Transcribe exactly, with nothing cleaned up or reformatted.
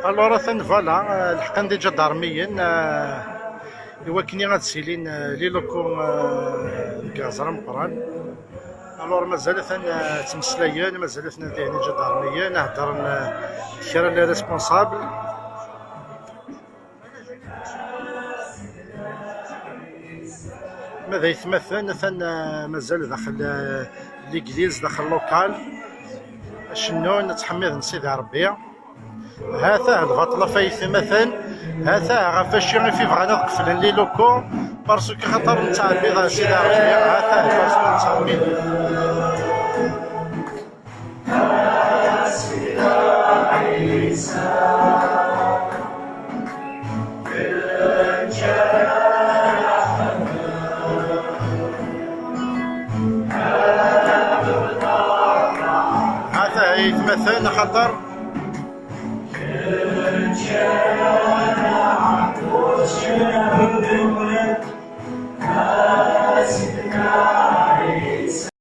Alors, atan, voilà, euh, lḥeqen-d iǧadarmiyen, euh, i wakken ad ssilin, euh, les locaux, euh, deg Iɣzer Ameqqran. Alors, mazal atan, euh, ttmeslayen, mazal atan dihin iǧadarmiyen, heddren, euh, kra n les responsables. Ma d aytmaten, atan, euh, mazal daxel, euh, l'église, daxel local. Acennun, ttḥemmiden Sidi Ṛebbi. Ha-t-ah lbaṭel ɣef aytmaten. Ha-t-ah ɣef wacu i bɣan ad qeflen les locaux. Parce que xaṭer nettɛemmid Sidi Ṛebbi. Ha-t-ah parce que nettɛemmid. Ha-t-ah aytmaten, axaṭer